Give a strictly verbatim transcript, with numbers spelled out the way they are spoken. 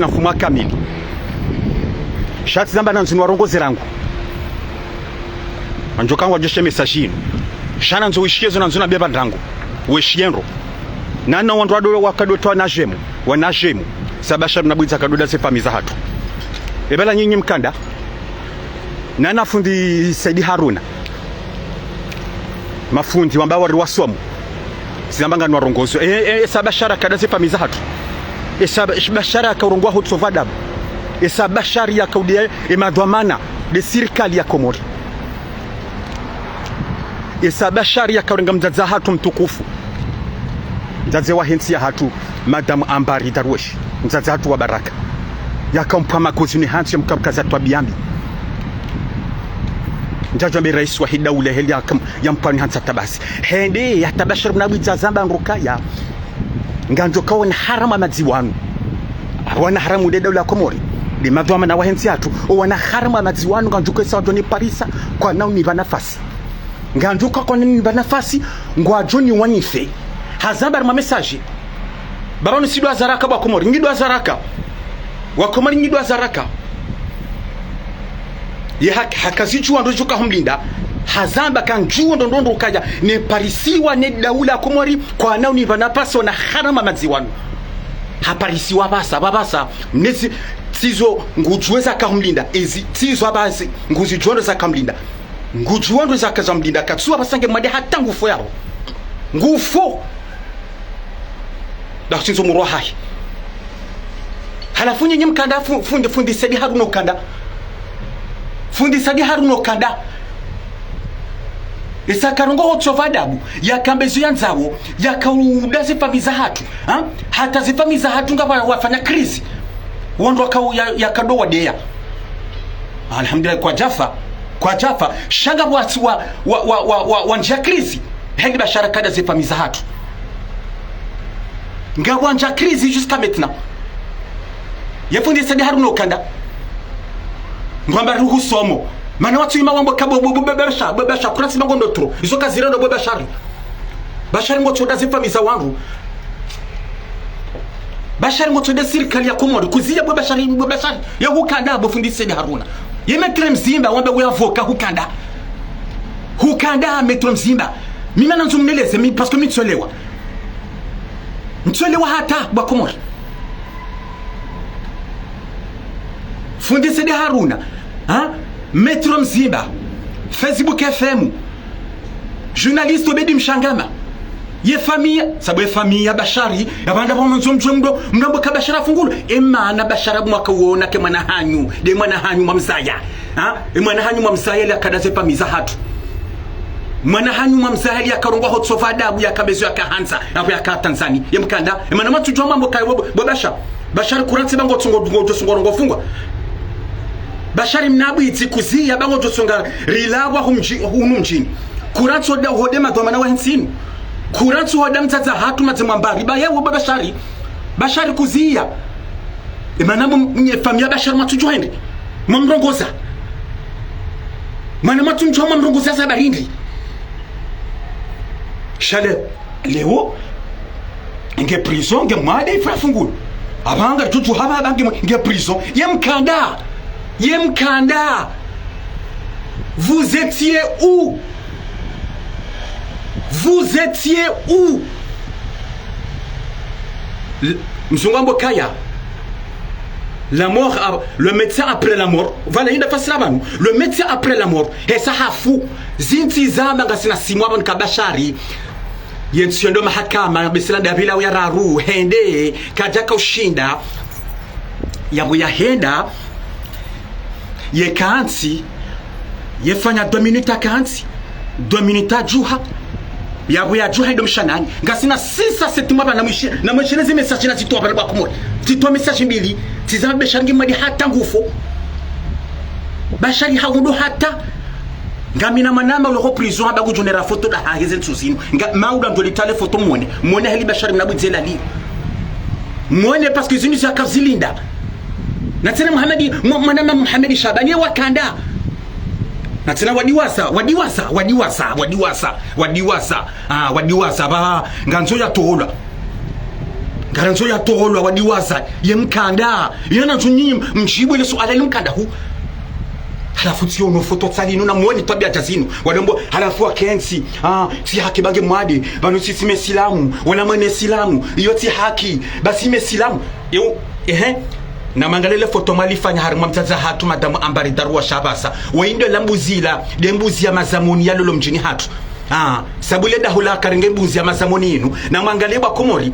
na mfumo kamili. Sha tsi zamba nandzo niwarongoze rangu. Andjo kangwa djeshe message inu. Sha nandzo wishiye zo nandzo nambie pvanu rangu. Weshiye ndro. Nana wandru wado wakado twa na jemu. Wana jemu. Sa Bashar Mnabwidza kado da ze famiyi zahatru. Eba la nyinyi mkanda. Nana fundi Saidi Haruna. Mafundi wamba wari wasomo. Tsi zamba ngani warongozo. E, e, e sa Bashar kada ze famiyi zahatru. E sa Ba-, Bashar yaka urongoa hotso vadabu. E sa Bashar yaka udia e madhwamana de sirikali ya Komori. E sa Bashar yaka urenga mdzadze hatru mtukufu. Mdzadze wahe ntsi yahatru, Madame Ambari Darwesh. Mdzadze hatru wa baraka. Yaka mpwa makozi ni hantsi ya mkabukaza twabiya mbi. Ndjadjwa mbe raisi wahe daula heli yaka m-, ya mpwa ni hantsi tabasi. Hende ya ta Bashar Mnabwidza zamba ndro kaya. Ngandjo ka wana haramu wa madziwanu. Wana haramu de daula Komori. De madhwamana wahe ntsi yahatru. O wana haramu wa madziwanu ngandjo ka isa wadjo ni parisa kwana unipva nafasi. Ngandjo ka kwana unipva nafasi, ngwadjo ni wanife. Hazamba harumwa message. Baba nisi dwa zaraka wa Komori, ngi dwa zaraka. Wa Komori ngi dwa zaraka. Ye hak-, haka zidjuwa ndo djuka humlinda. Hazamba kandjuwa ndo ndo ndo kaya. Ne parisiwa ne daula Komori kwana unipva nafasi wana haramu wa madziwanu. Haparisiwa pvasa, pva pvasa. Mnezi tsizo ngudjuwa zaka humlinda. Ezi tsizo pvasi nguzidjuwa ndo zaka humlinda. Ngudjuwa ndo zaka za mlinda katsuwa pvasa nge mwade hata ngufo yaro. Ngufo. Nda kutsindzo murwa hahe. Halafu nyinyi mkanda fu-, fundi, fundi Saidi Haruna ukanda. Fundi Saidi Haruna ukanda. Isa karongoa hotso vadabu. Yaka mbe zo yandzao. Yaka uda ze famiyi zahatru. Ha? Hata ze famiyi zahatru nga wa-, wafanya crise. Wandru waka u-, ya-, yaka do wadeya. Alhamdulillah, kwadjafa, kwadjafa. Sha nga wasi wa, wa, wa, wa, wa, wandjia crise. Heli Bashar kada ze famiyi zahatru. Nga wandjia crise jusqu'à maintenant. Ye fundi Saidi Haruna ukanda. Ngwamba ruhu somo. Mana watsu ima wambo ka bo, bo, bo, bo, Bashar, bo, Bashar, kurantsi mango ndo tro. Izo kazira ndo bo Bashar. Bashar ngotsoda ze famiyi za wandru. Bashar ngotsoda sirikali ya Komori. Kuziya bo Bashar, bo Bashar. Ya hukanda bo fundi Saidi Haruna. Ye maître Mzimba, wamba uya avocat hukanda. Hukanda maître Mzimba. Mi mana ndzo mneleze, mi, parce que mi ntsolewa. Ntsolewa hata, bo wa Komori. Fundi Saidi Haruna. Ha? Maître Mzimba. Facebook F M. Journaliste Obedi Mshangama. Ye famiyi, sabu ye famiyi ya Bashar, ya pvanda pvanu ndzo mdjuwe mdo, mdo mbo ka Bashar afungulwa. E mana Bashar mwaka wona ke mwana hanyu, de mwana hanyu mwamzaya. Ha? E mwana hanyu mwamzaya ili akada ze famiyi zahatru. Mwana hanyu mwamzaya ili akarongoa hotso vadabu yaka mbe zo yaka handza, yaka yaka Tanzania. Ye mkanda, e mana matsudjuwa mambo kayo bo, bo Bashar. Bashar kurantsi ba ngotsongo, ngodjo songo rongo fungwa. Bashar Mnabwidzi kuziya ba ngodjo songa rilagwa humdji-, hunu mdjini. Kurantsi oda hode madhwamana wahe ntsi inu. Kurantsi oda mdzadze hatru madze mwambari. Ba yewo ba Bashar. Bashar kuziya. E mana mu-, mnye famiyi ya Bashar matsudjuwa hende. Mwamrongoza. Mwana matsudjuwa mwamrongoza za barindi. Sha le, leo, nge prison, nge mwade ifra fungulu. Abanga tutu haba abange mwe, nge prison. Ye mkanda. Ye mkanda. Vous étiez où? Vous étiez où? L-, mzungu ambo kaya. La mort a-, le médecin après la mort. Voilà, yinda fasila pvanu. Le médecin après la mort. Hesa hafu. Zintsi zamba ngasina simwa pvanu ka Bashar. Ye ntsi yendo mahakama, besila ndapvila uya raru, hende, kadjaka ushinda. Yapvo yahenda, ye kantsi, ye fanya deux minutes akantsi, deux minutes adjuha, yapvo yadjuha ndo mshanani. Ngasina six à sept mois pvanu mwishi, na mwishi nezi message nazitowa pvanu bo wa Komori. Tsitowa message mbili, tsizamba Bashar ngi mwade hata ngufo. Bashar hahundru hata. Ngamina mwanama ulo ho prison haba ngudjo nera foto da hahe ze ntsu zinu. Nga mauda ndo litale foto mwone. Mwone heli Bashar Mnabwidzi lali. Mwone parce que zinu zaka zilinda. Na tsena Mohamed, mwa-, mwanama Mohamed Shabani ye wakanda. Na tsena wadiwaza, wadiwaza, wadiwaza, wadiwaza, wadiwaza. Ah, wadiwaza, ba, ngandzo yatolwa. Ngarandzo yatolwa wadiwaza ye mkanda. Yana ndzunyi mdjibu le suala le mkanda hu. Halafu tsiyo no foto tsalinu na mwoni twabiya dja zinu. Wadombo, halafu wakentsi, ah, tsi haki bange mwade, pvanu sisi mesilamu, wala mwana silamu, iyo tsi haki, basi mesilamu. Yo, ehe. Na mwangalie le foto mwalifanya harimwa mdzadze hatru madamu Ambari Darwa Shabasa. Wayindo la mbuzi la, nde mbuzi ya mazamoni ya lolo mdjini hatru. Ah, sabu le daho la karenge mbuzi ya mazamoni inu. Na mwangalie wa Komori.